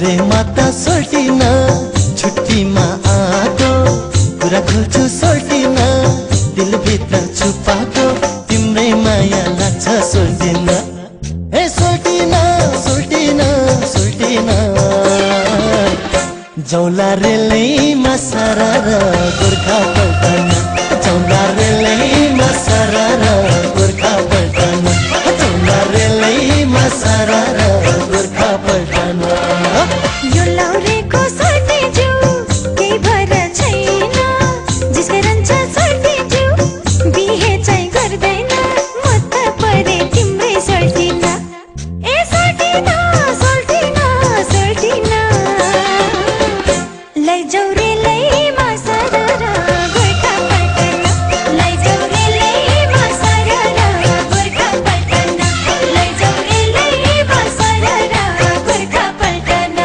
लहुरे माता सोल्टिन छुट्टीमा आको कुरा खोल्छु सोल्टिन दिलभित्र छुपाको तिम्रै माया लाग्छ सोल्टिन हे सोल्टिन सोल्टिन सोल्टिन जौला रेलैमा सरर गोर्खा पल्टन जौला रेलैमा सरर गोर्खा पल्टन जौला रेलैमा सरर गोर्खा पल्टन यो लौरेको सोल्टी जिउ केही भएर छैन जिस्करन्छ सोल्टी जिउ बिहे चाहिँ गर्दैन म त परे तिम्रै सोल्टिन ए सोल्टिन सोल्टिन सोल्टिन लैजाऊ रेलैमा सरर गोर्खा पल्टन लैजाऊ रेलैमा सरर गोर्खा पल्टन लैजाऊ रेलैमा सरर गोर्खा पल्टन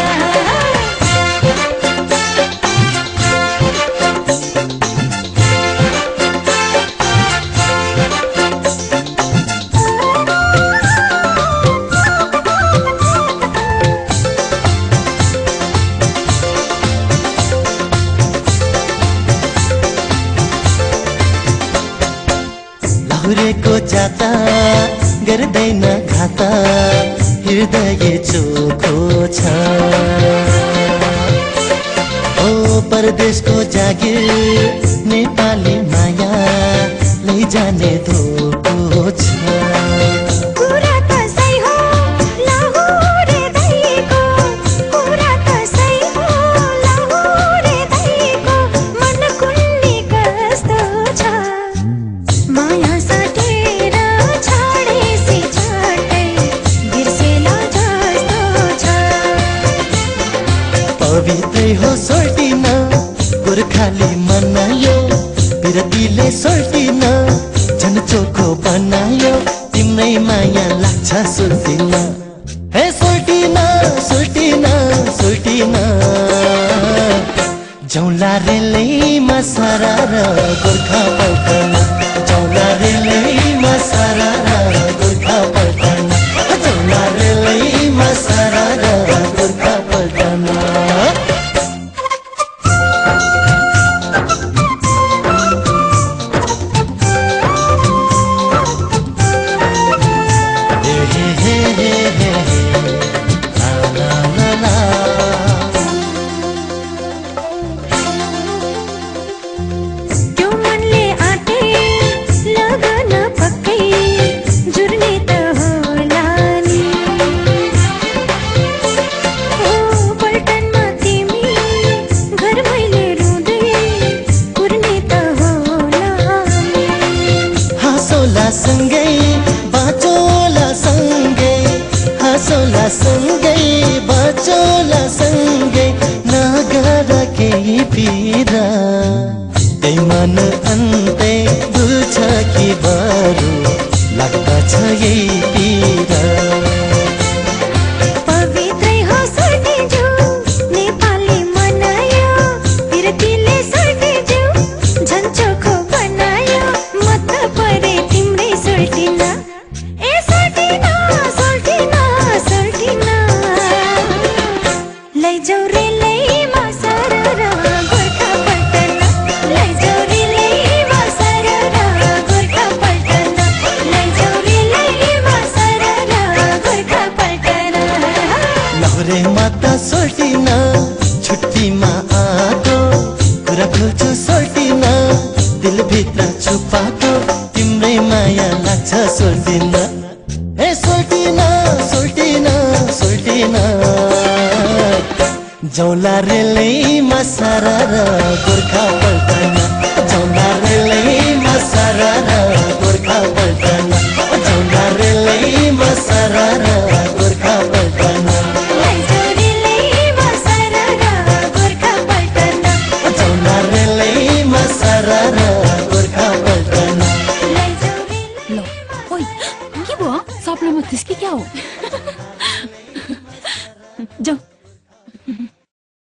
लहुरेको जाता गर्दैन घाता हृदय चोखो छ ओ परदेशको जागिर नेपाली माया लैजाने धोको छ कुरा त सही हो लहुरे दैको कुरा त सही हो लहुरे दैको मन कुन्नी कस्तो छ माया साटेर छाडेसी छाटै बिर्सेला जस्तो छ पवित्रै हो सोल्टिन गोर्खाली मनायो बिरतीले सोल्टिन झन् चोखो बनायो तिम्रै माया लाग्छ सोल्टिन हे सोल्टिन सोल्टिन सोल्टिन जौला रेलैमा सरर गोर्खा पल्टन जौला रेलैमा सरर गोर्खा पल्टन जौला रेलैमा सरर गोर्खा पल्टन त्यो मनले आटे लगन पक्कै जुर्ने त होला नि ओ पल्टनमा तिमी घर मैले रुँदै कुर्ने त होला नि हाँसोला सँगै बाँचोला सँगै हाँसोला सँगै बाँचोला सँगै नगर केही पीरा त्यही मन अन्तै भुल्छ कि बरु लाग्दछ यही पीरा पवित्रै हो सोल्टी जिउ नेपाली मनायो बिरतीले सोल्टी जिउ झन् चोखो बनायो म त परे तिम्रै सोल्टिन ए सोल्टिन सोल्टिन सोल्टिन लैजाऊ रेलैमा सरर गोर्खा पल्टन लैजाऊ रेलैमा सरर गोर्खा पल्टन लैजाऊ रेलैमा सरर गोर्खा पल्टन लहुरे माता सोल्टिन छुट्टीमा आको कुरा खोल्छु सोल्टिन दिलभित्र छुपाको तिम्रै माया लाग्छ सोल्टिन हे सोल्टिन सोल्टिन सोल्टिन जौला रेलैमा सरर गोर्खा पल्टन जौला रेलैमा सरर गोर्खा पल्टन जौला रेलैमा सरर गोर्खा पल्टन लैजाऊ रेलैमा सरर गोर्खा पल्टन जौला रेलैमा सरर गोर्खा पल्टन लैजाऊ ल ओइ के भयो सबैमा त्यसकै क्या हो जाऊ